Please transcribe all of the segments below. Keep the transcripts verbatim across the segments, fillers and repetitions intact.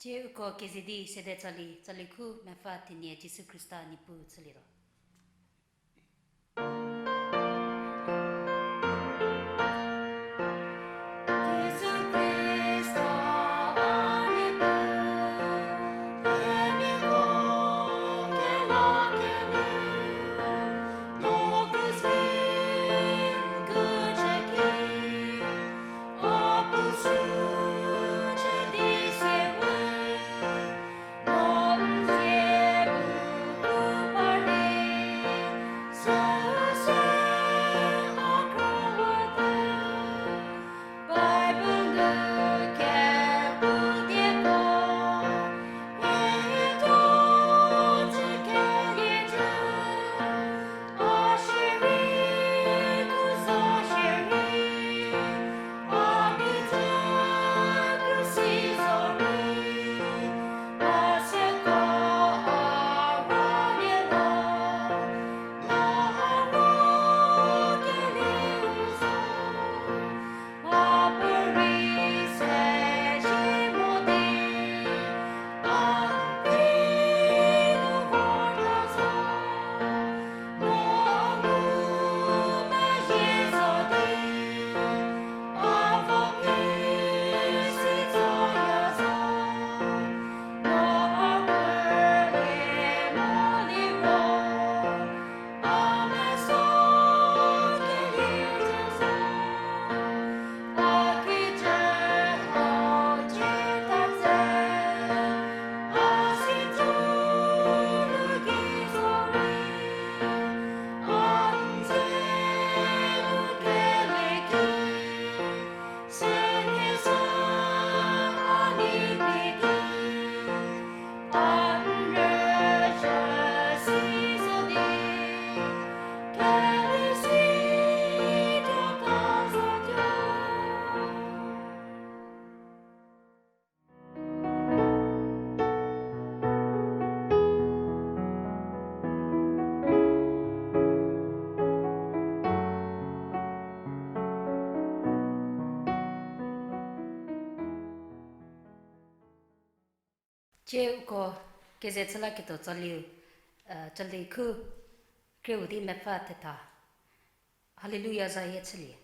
Thie uko keze di sede tsali, tsali khu mepfü thenie Jisu Khrista Niepuu chülietuo. Thie uko keze chü laketuo tsaliu, eh, tsali khu krie-u di mepfü thetha. Haleluya zayie chülie.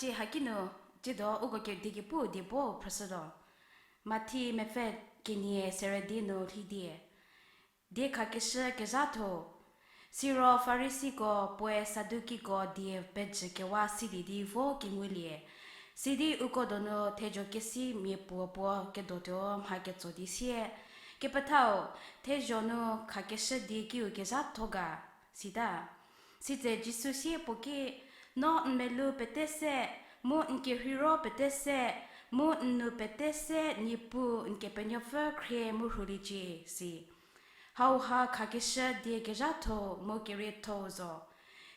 Tie haki nu, tsiedo uko ke die kepu die bo phrüshütuo. Mathi mepfü kenie sere die nu lhidie. Die khakeshü kezhatho. Siro Farisiko puoe Sadukiko die pejükewa silie di vo kengulie. Sidi uko donu thezho kesi mia puo puo kedotuo mha ketso di sie, Kepethau, thezho nu khakeshü die kiu kezhatho ga? sita. Sitse Jisu sie puo ki, No n melou pete se, mu n kerheiro pete se, mu n nou pete se Niepuu n Kepenuopfü khrie mu rhuliecie, si. Hauha khakeshü die kezhatho mu kerietho zo.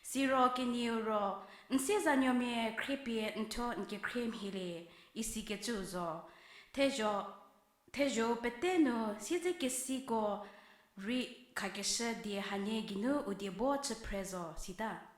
Siro kenieu ro, N siezanuomia khriepie n thuo n kekhrie mhielie, isikecü zo. Thezho, thezho pete nu siedzekesiko rei khakeshü die hanie geinu u die bo chü phre zo, sita.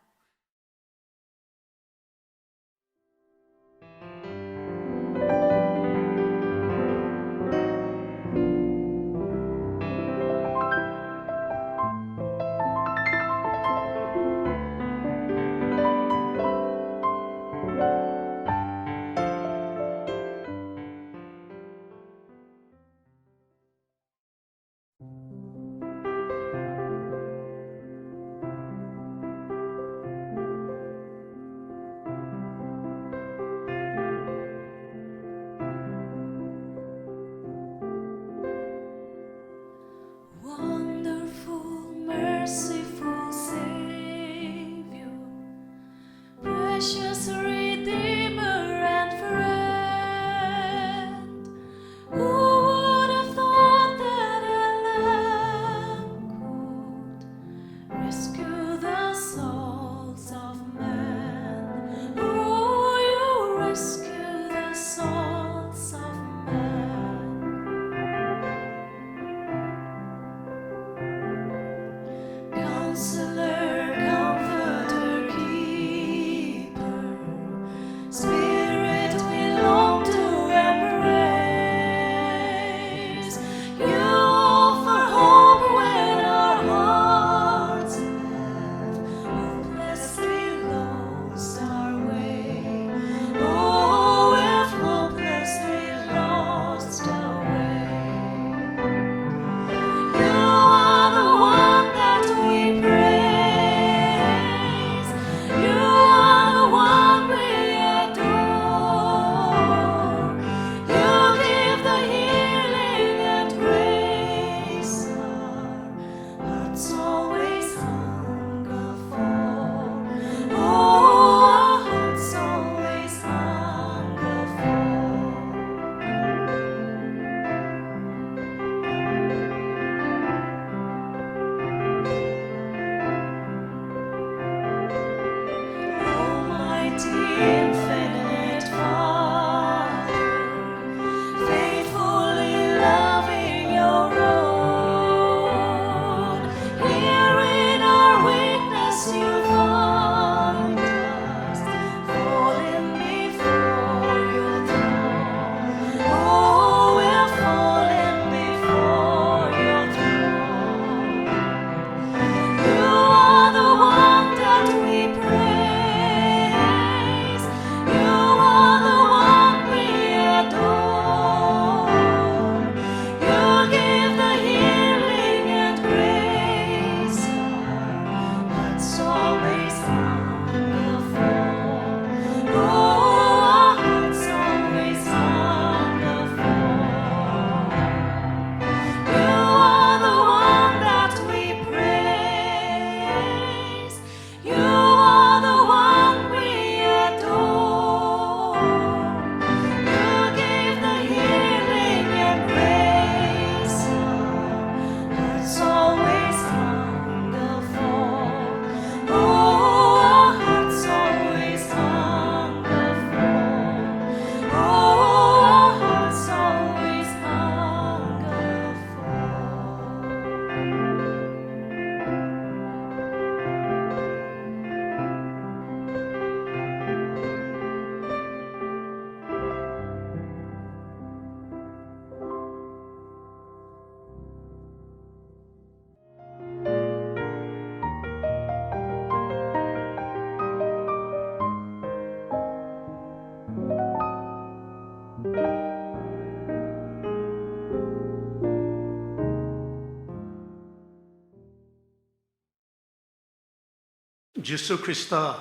Jisu Khrista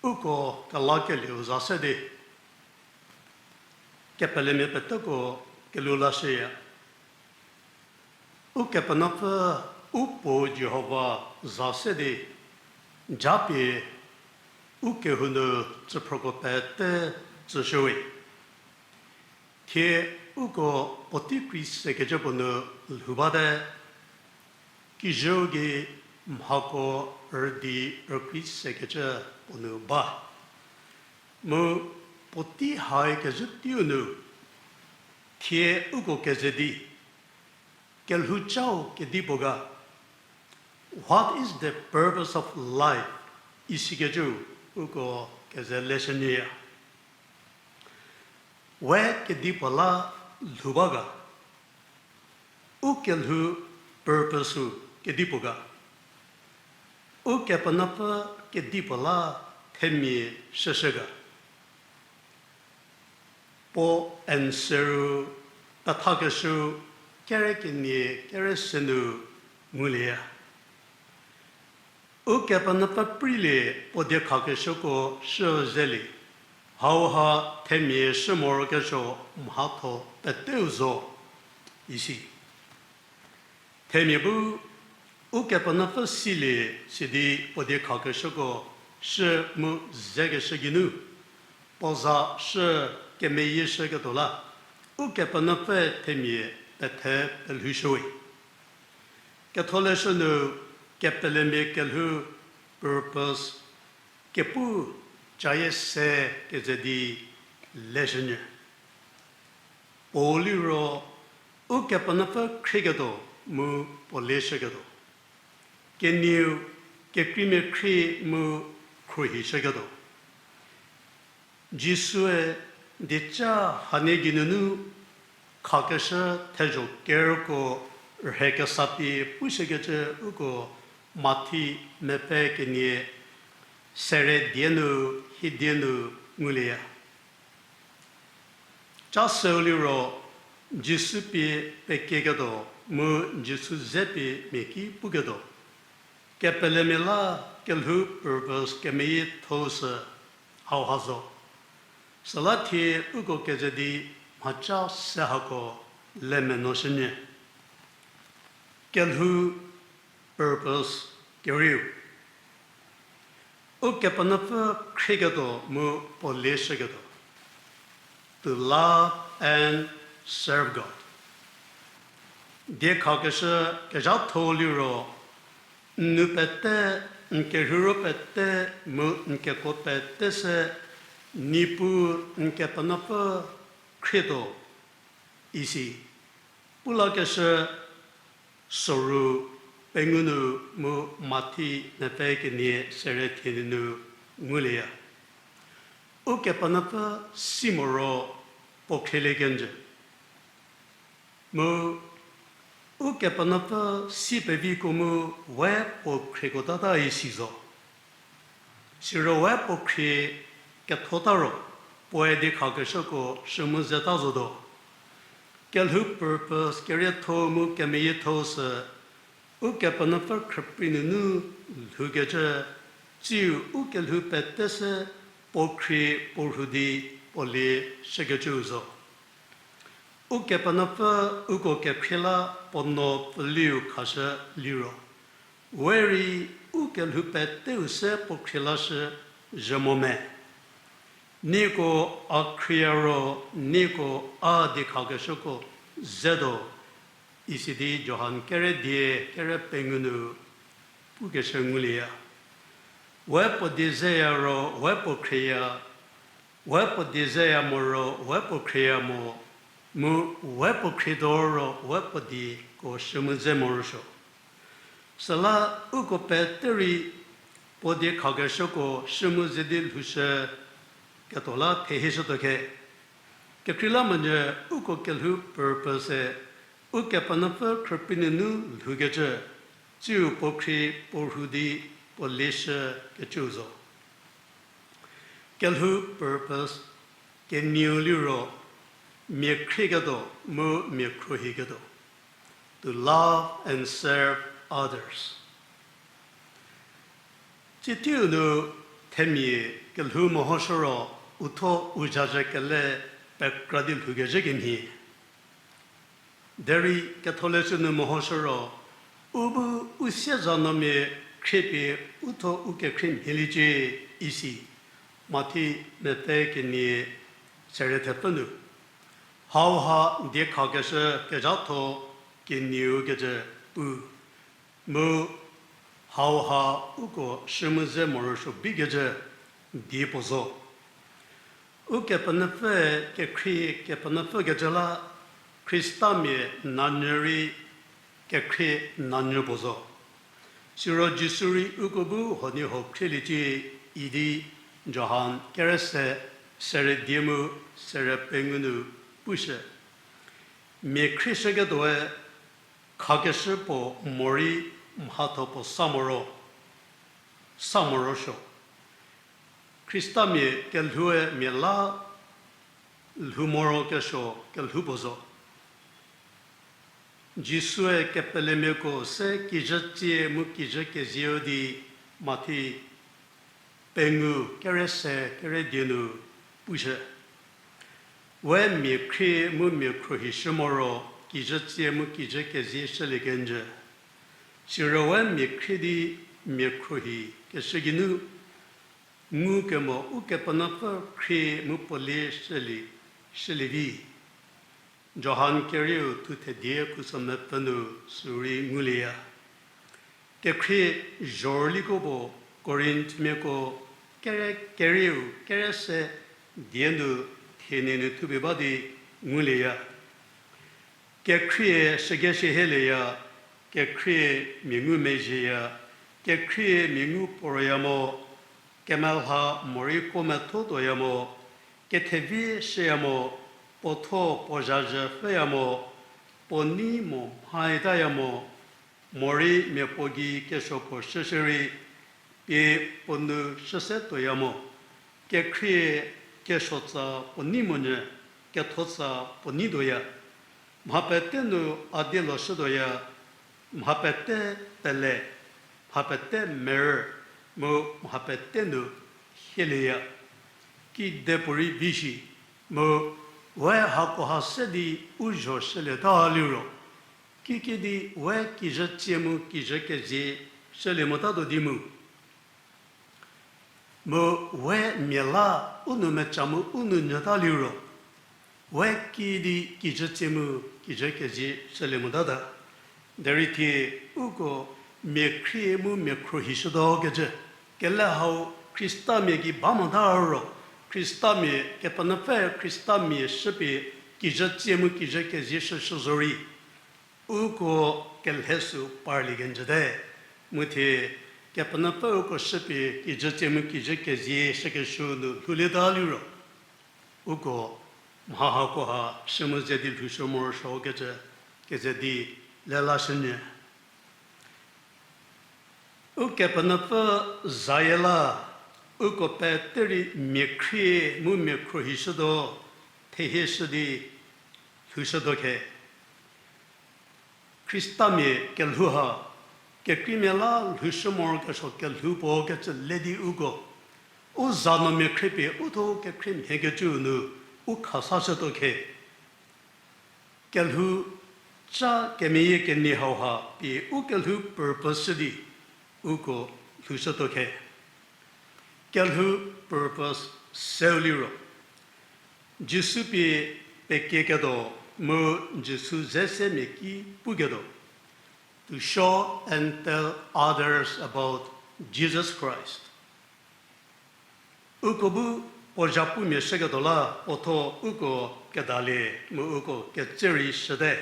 uko kelakelieu za se di, kepelemia peteko kelhou lashüya. Ukepenuopfü u Puo Jihova za se di, japie u kehou nu tsüphroko pete tsüshüwe. Thie uko puotei krei sekecü puo nu lhou bate, kijüu gei mhako rüdi rükrei sekecü puo nu ba. Mu puotei hai kezhü teiu nu, thie uko keze di, kelhou cau kedipuo ga, What is the purpose of life? Isikecü uko keze leshünyüya. We kedipuo la lhou ba ga, u kelhou purpose-u kedipuo ga, Ukepenuopfü kedipuo la themia shüshü ga. Puo answer-u pethakeshü kere kenie kere se nu ngulieya. Ukepenuopfü preilie puo diekhakeshüko shü zelie, hauha themia shü morokesuo mhatho peteu zo, isi. Themia bu Ukepenuopfü silie sidi puo diekhakeshüko shü mu zekeshü geinu, puo za shü kemeyieshüketuo la, Ukepenuopfü themia pethe pelhoushüwe. Ketholeshü nu kepelemia kelhou purpose kepu cayie se keze di leshünyü. Puou liro Ukepenuopfü khrieketuo mu puo lieshüketuo. Kenieu kekreimia khrie mu khruohishüketuo. Jisue dieca hanie geinunu khakeshü thezho kerko rhe kesa pie pushükecü uko Mathi mepfü kenie sere die nu hidie nu ngulieya. Ca seu liro Jisu pie pekieketuo mu Jisu ze pie mia ki puketuo. Kepelemia la kelhou purpose kemeyiethou sü hauha zo. Süla thie uko keze di mhaca se hako le menuoshünyü. Kelhou purpose kerieu, Ukepenuopfü khrieketuo mu puo lieshüketuo. To love and serve God. Diekhakeshü kezhatho liro, n nou pete, n kerheiro pete, mu n kekuo pete se, Niepuu n Kepenuopfü khrietuo, isi. Pulakeshü soru pengou nu mu Mathi mepfü kenie sere thenie nu ngulieya. Ukepenuopfü si moro puo khrielie kenjü. Mu Ukepenuopfü si peviko mu we puo khrieko tata isi zo. Siro we puo khrie kethota ro, puoe diekhakeshüko shü mu zeta zotuo. Kelhou purpose kerietho mu kemeyietho sü, Ukepenuopfü khrüprei nunu lhoukecü, tsiu u kelhou pete se puo khrie puo rhu di puo lieshükecüu zo. Ukepenuopfü uko kekhrie la puo nuo pfüliu khashü liro, we rei u kelhou peteu se puo khrie lashü zhü mo me. Nieko a khrieya ro, nieko a diekhakeshüko zetuo, isi di Johan kere die kere pengou nu pukeshü ngulieya. We puo die zeya ro we puo khrieya, we puo die zeya moro we puo khrieya mo, mu we puo khrietuo ro we puo dieko shü mu ze morosuo. Süla uko pete rei puo diekhakeshüko shü mu ze di lhoushü ketuo la thehieshütuo khe. Kekreilamonyü uko kelhou purpose se, Ukepenuopfü khrüprei nunu lhoukecü, tsiu puo khrie puo rhu di puo lieshükecüu zo. Kelhou purpose kenieu liro, mia khrieketuo mu mia khruohiketuo. To love and serve others. Tsieteiu nu themia kelhou mehoshü ro uthuo u zhazhü kele pekra di lhoukezhü kemhie. Derei Ketholeshü nu mehoshü ro, u bu u siezanuomia khriepie uthuo u kekhrie mhieliecie isi, Mathi mepfü kenie sere thepfü nu. Hauha diekhakeshü kezhatho kenieu kecü pu. Mu hauha uko shü mu ze morosuo bikecü die puo zo. Ukepenuopfü kekhrie kepenuopfü kecü la Khristamia nanyü rei kekhrie nanyü puo zo. Siro Jisu rei uko bu huoniehuo khrieliecie idi Johan kere se, sere die mu sere pengou nu pushü. Mia khrieshüketuoe khakeshü puo morei mhatho puo sa moro, sa morosuo. Khristamia kelhoue mia la lhou morokesuo kelhou puo zo. Jisue kepelemiako se kijü tsie mu kijü kezieu di Mathi pengou kere se kere die nu pushü. We mia khrie mu mia khruohi shü moro kijü tsie mu kijü kezie shülie kenjü. Siro we mia khrie di mia khruohi keshü geinu ngukemo Ukepenuopfü khrie mu puo lie shülie, shülie vi. Johan kerieu thu thedie khuso mepfü nu sürei ngulieya. Kekhrie zhorüliko puo Korinthmiako kere kerieu kere se die nu thenie nu thupie ba di ngulieya. Kekhrie shüge shühielieya, kekhrie mia ngumezhieya, kekhrie mia ngu puo roya mo, kemelha morei kuo metho tuoya mo, kethevi shüya mo, puo thuo puo zhazhü pfhüya mo, puo nei mo mhaitaya mo, morei mia puo gei kesuo puo shüshürei pie puo nu shüse tuoya mo, kekhrie kesuotsa puo nei monyü, kethotsa puo nei tuoya. Mha pete nu a dielo shütuoya, mha pete pele, mha pete merü, mu mha pete nu hielieya. Kidepuorei vi shi, mu we hakoha se di u zho shülieta liro, kikidi we kijü tsie mu kijü kezie shülie motatuo di mu. Mu we mia la u nou meca mu u nou nyüta liro, we kidi kijü tsie mu kijü kezie shülie motata. Derei thie uko mia khrie mu mia khruohi shütuo kecü, kele hau Khristamia gei ba mota ro, Khristamia Kepenuopfü Khristamia shüpie kijü tsie mu kijü kezie shüshü zorei uko kelhe sü parlie kenjüte. Mu thie Kepenuopfü uko shüpie kijü tsie mu kijü kezie shükeshü nu lhoulieta liro, uko mha hakoha shü mu ze di lhoushü morosuo kecü keze di lelashünyü. Ukepenuopfü zayie la uko pete rei mia khrie mu mia khruohi shütuo, thehieshü di lhoushütuo khe. Khristamia kelhou ha, kekreimia la lhoushü morokesuo kelhou puo kecü le di uko u zanuomia khriepie uthuo kekhrie mhiekecüu nu u khasashütuo khe. Kelhou ca kemeyie kenie hauha pie u kelhou purpose shü di uko lhoushütuo khe. Kelhou purpose seu liro, Jisu pie pekieketuo mu Jisu ze se mia ki puketuo, to show and tell others about Jesus Christ. Uko bu puo zhapumia shüketuo la puo thuo uko kedalie mu uko ketse rei shüte.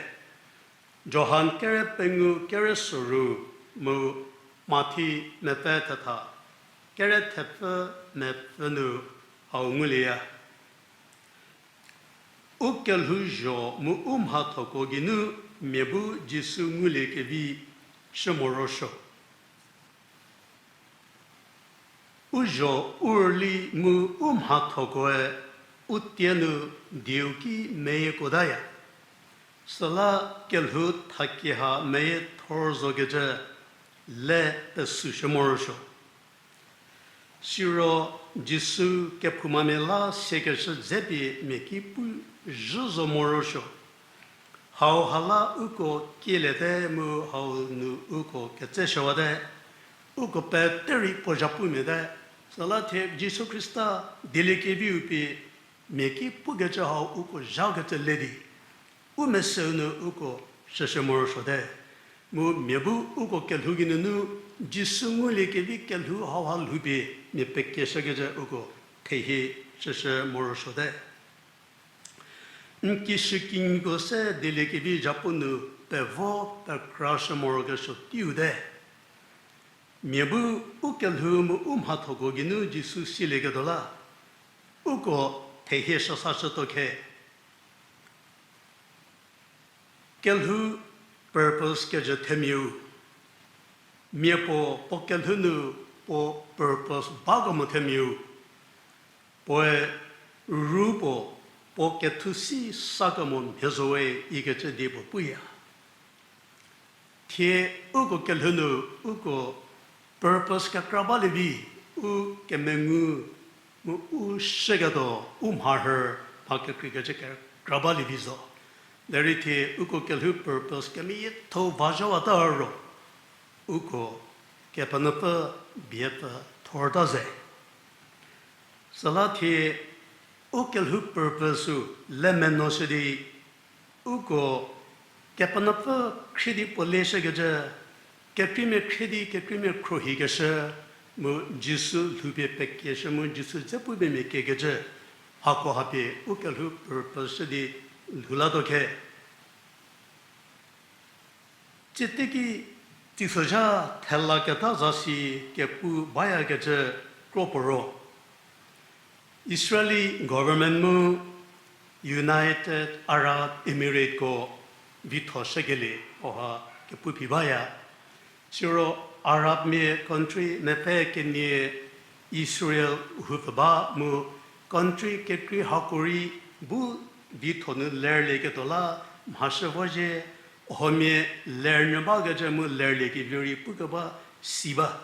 Johan kere pengou kere soru mu Mathi mepfü thetha kere thepfü mepfü nu hau ngulieya. U kelhouzho mu u mhathoko geinu mia bu Jisu ngulie kevi shü morosuo. U zho u rüli mu u mhathokoe u tie nu dieu ki meyiekuotaya. Süla kelhou thakie ha meyiethor zokecü le pesüshü morosuo. Siro Jisu kephoumamia la siekeshü dze pie mia ki pu zhü zo morosuo. Hauha la uko kieliete mu hau nu uko ketseshüwate, uko pete rei puo zhapumia te. Süla thie Jisu Khrista dieliekeviu pie mia ki pukecü hau uko zhakecü le di, u meseu nu uko shüshü morosuote. Mu mia bu uko kelhou geinunu Jisu nguliekevi kelhou hauha lhoupie mia pekieshükecü uko thehie shüshü morosuote. N kishükinyiko se dieliekevi zhapu nu pevo pekrashü morokesuo teiu te. Mia bu u kelhou mu u mhathoko geinu Jisu silieketuo la, uko thehie shüsashütuo khe. Kelhou purpose kejü themiau. Mia puo puo kelhou nu puo purpose bakemo themiau. Puoe ru puo puo kethu si sakemo mhie zowe ikecü die puo puya. Thie uko kelhou nu uko purpose kekra balie vi, u kemengu mu u shüketuo, u mharhü mha kekreikecü kekra balie vi zo. Derei thie uko kelhou purpose kemeyietho vazhüwata ro, uko Kepenuopfü biepfü thorta ze. Süla thie u kelhou purpose-u le menuoshü di, uko Kepenuopfü khrie di puo leshükecü, kekreimia khrie di kekreimia khruohikeshü, mu Jisu lhoupie pekieshü mu Jisu dze pupie mia kiekecü, hako hapie u kelhou purpose shü di lhoulatuo khe. Tsieteki teisozha thela keta zasi kepu bayakecü kro puo ro, Israeli government mu United Arab Emirate-ko vitho shükelie hauha kepu phi baya. Siro Arabmia country mepfü kenie Israel houpfü ba mu country kekrei hako rei bu vitho nu lerlieketuo la mhashü vozhie, huomia lernyü bakecü mu lerlie kevi rei pukeba si ba.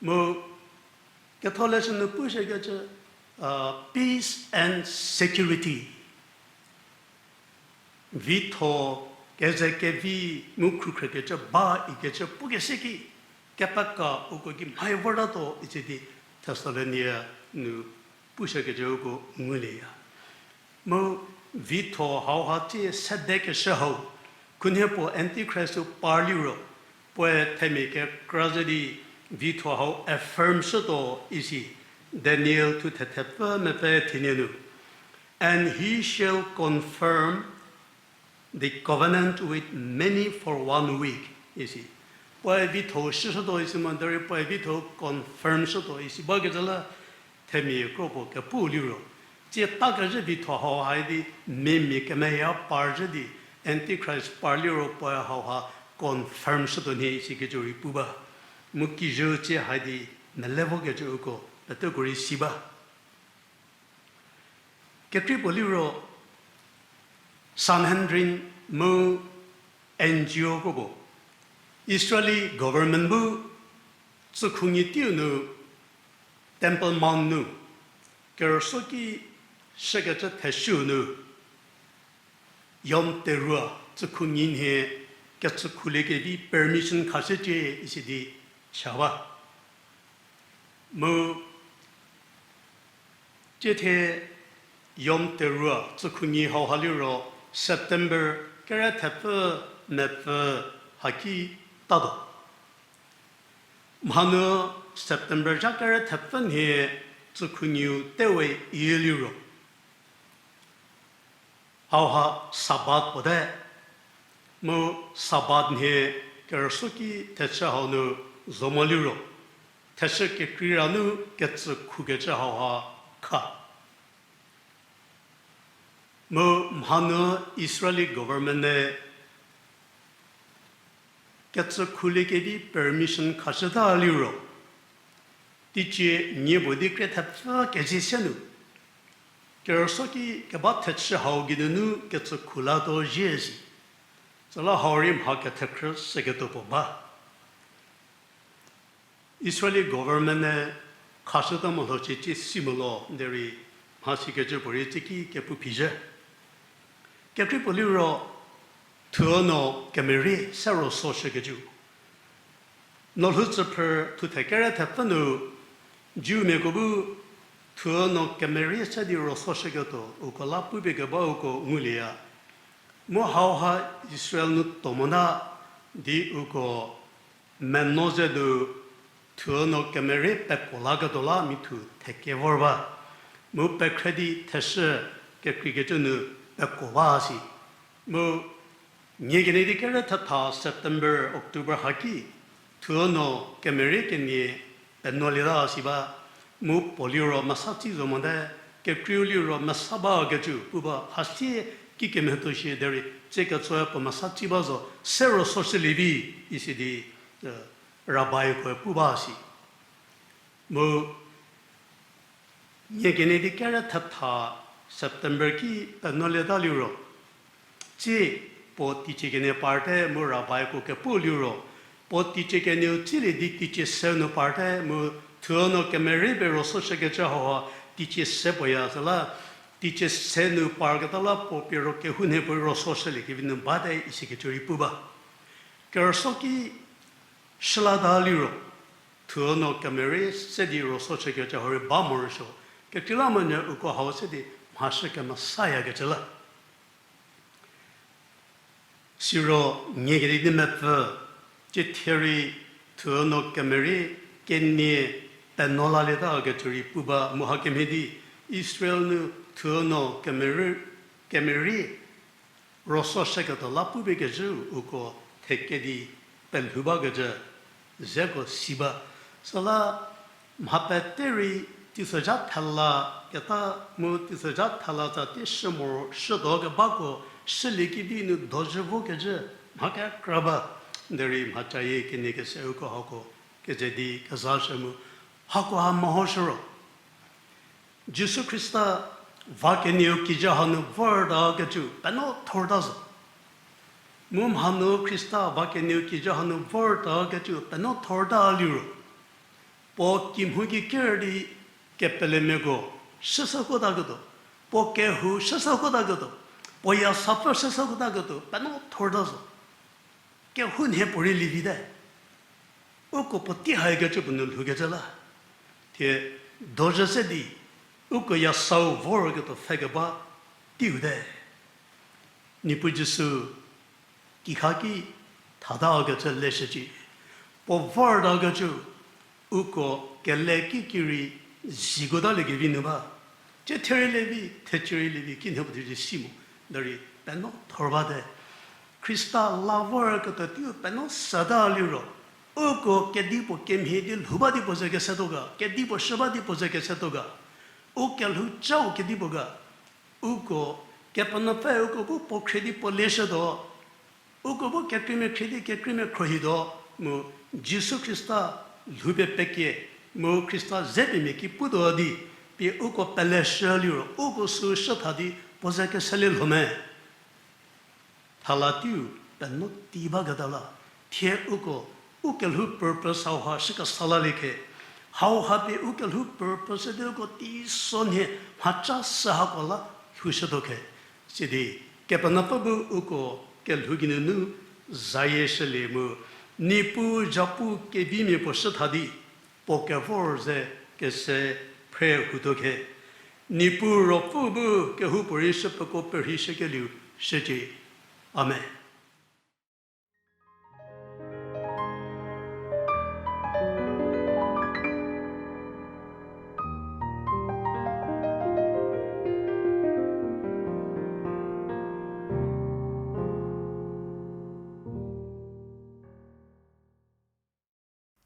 Mu ketholeshü nu pushükecü, peace and security. Vitho keze kevi mu khrükhrükecü ba ikecü pukeshü ki, kepeka uko ki mhai vortatuo isi di Thessalonia nu pushükecü uko ngulieya. Mu vitho hauha tsie sedekeshü hau, khunhie puo Antichrist-u par liro, puoe themia kekra ze di vitho hau affirm shütuo isi, Daniel thuthe thepfü mepfü thienie nu. And he shall confirm the covenant with many for one week, isi. Puoe vitho shüshütuo isi mo derei puoe vitho confirm shütuo isi bakecü la themia kro puo kepu liro, tsie takezhü vitho hau hai di mia mia kemeya par zhü di Antichrist par liro puoe hauha confirm shütuo nhie isikecü rei pu ba. Mu kijü tsie hai di mele vokecü uko peteko rei si ba. Kekrei puo liro Sanhedrin mu N G O kro puo, Israeli government bu tsükhunyi teiu nu Temple Mount nu kerüsuoki shükecü theshüu nu Yom Teruah tsükhunyi nhie ketsükhuliekevi permission khashücie isi di cha ba. Mu tiethie Yom Teruah tsükhunyi hauha liro September kere thepfü mepfü haki tatuo. Mhanu September zha kere thepfü nhie tsükhunyiu tewe iü liro hauha Sabbath puo te. Mu Sabbath nhie kerüsuoki thechü hau nu zo mo liro, thechü kekreira nu ketsükhukecü hauha kha. Mu mhanu Israeli government-e ketsükhuliekevi permission khashüta liro, teicie nie puo di krie thepfü kezie se nu kerüsuoki keba thechü hau geinunu ketsükhu latuo zhie si. Süla hau rei mha kethekhrü seketuo puo ba. Israeli government-e Khashüta mo lho ciecie si mo lo derei mha sikecü puorei tsiki kepu phizhie. Kekrei puo liro thuo no kemerie se rososhükecü. Nolhou tsüphrü thuthe kere thepfü nu Jewmiako bu thuo no kemerie se di rososhüketuo uko la pupie keba uko ngulieya. Mu hauha Israel nu tuo mota di uko meno ze nu thuo no kemerie pekuo laketuo la mithu theke vor ba. Mu pekhre di theshü kekreikecü nu pekuo ba si. Mu nie kenie di kere thetha September, October haki thuo no kemerie kenie penuolieta si ba. Mu puo liro mesa tsi zo mote, kekreiu liro mesa bakecü pu ba, hasie kikemhie tuo shie derei tsie ketsoe puo mesa tsi ba zo, se rososhülie vi isi di, rabbi koe pu ba si. Mu nie kenie di kere thetha September ki penuolieta liro, tsie puo teicie kenie parte mu rabbiuko kepu liro, puo teicie kenieu tsielie di teicie se nu parte mu thuo no kemerie pie rososhükecü hauha teicie se puoya süla, teicie se nu parketa la puo pie ro kehou nhie puorei rososhüliekevi nu bate isikecü rei pu ba. Kerüsuo ki shülata liro, thuo no kemerie se di rososhükecü hau rei ba morosuo, kekreilamonyü uko hau se di mhashü kemesayakecü la. Siro nie kenie di mepfü, tsie thie rei thuo no kemerie kenie penuo lalietakecü rei pu ba mu hakemhie di Israel nu thuo no kemerie, kemerie rososhüketuo la pupiekecü uko theke di pelhou bakecü zeko si ba. Süla mha pete rei teisozha thela keta mu teisozha thela tsa tei shü morosuotuo kebako shüliekevi nu dojü vokecü mha kekra ba. Derei mhacayie kenie kese uko hako keze di kezashü mu hako ha mehoshü ro Jisu Khrista va kenieu kijü hanu vortakecü penuo thorta zo. Mu mhanu Khrista va kenieu kijü hanu vortakecü penuo thorta liro, puo kimhu ki ker di kepelemiako shüshükotaketuo, puo kehou shüshükotaketuo, puo yasapfü shüshükotaketuo penuo thorta zo. Kehou nhie puorei lievite. Uko puotei haikecü puo nu lhoukecü la, thie dojü se di uko yasau vorketuo pfhe keba teiu te. Niepuu Jisu kikha ki thatakecü leshücie. Puo vortakecü uko kele kiki rei zikotaliekevi nu ba. Tsie therei lievi, thecie rei lievi, kinhie puo di rei si mo, derei penuo thor bate. Khrista la vorketuo teiu penuo seta liro, uko kedipuo kemhie di lhou ba di puo ze kesetuo ga, kedipuo shü ba di puo ze kesetuo ga, u kelhou cau kedipuo ga, uko Kepenuopfü uko bu puo khrie di puo leshütuo, uko bu kekreimia khrie di kekreimia khruohituo, mu Jisu Khrista lhoupie pekie, mu Khrista ze pie mia ki putuo di, pie uko peleshü liro uko süu shütha di puo ze keselie lho me. Thala teiu penuo tei baketa la, thie uko u kelhou purpose hauha shükesa lalie khe, hauha pie u kelhou purpose di uko teisonhie mhaca sü hako la lhoushütuo khe. Sidi Kepenuopfü bu uko kelhou geinunu zayie shülie mu, Niepuu zapu kevimia puo shütha di puo kevor ze kese phre hutuo khe. Niepuu Ruopfü bu kehoupuorei shüpeko perheishükelieu shücie. Amen.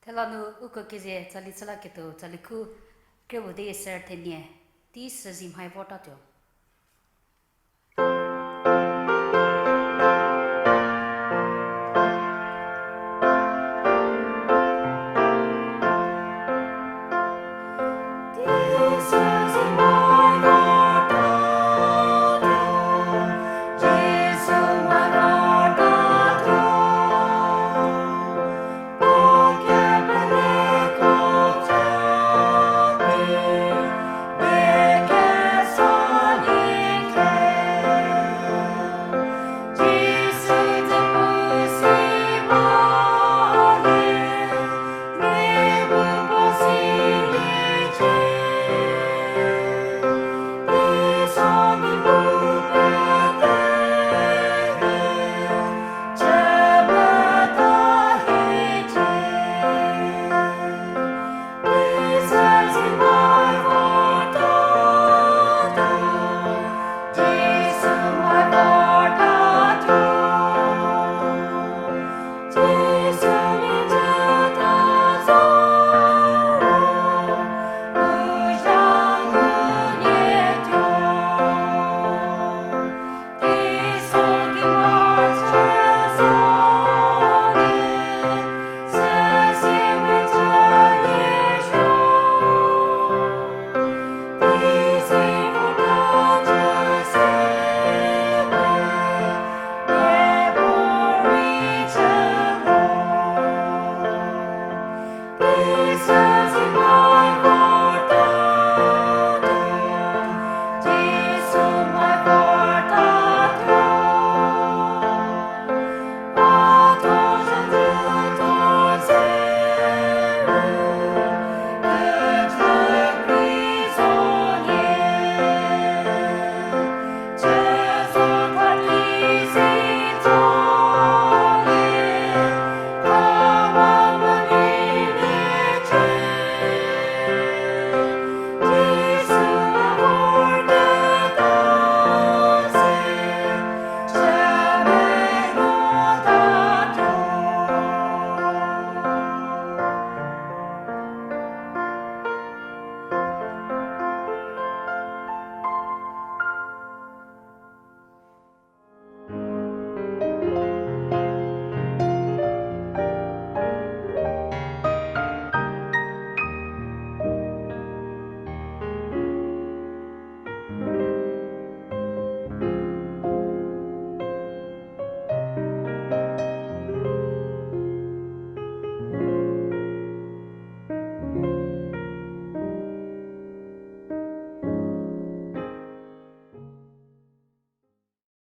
Thela nu uko keze tsali chülaketuo tsali khu, krie puo di ser thenie, tei sü zi mhai vortatuo.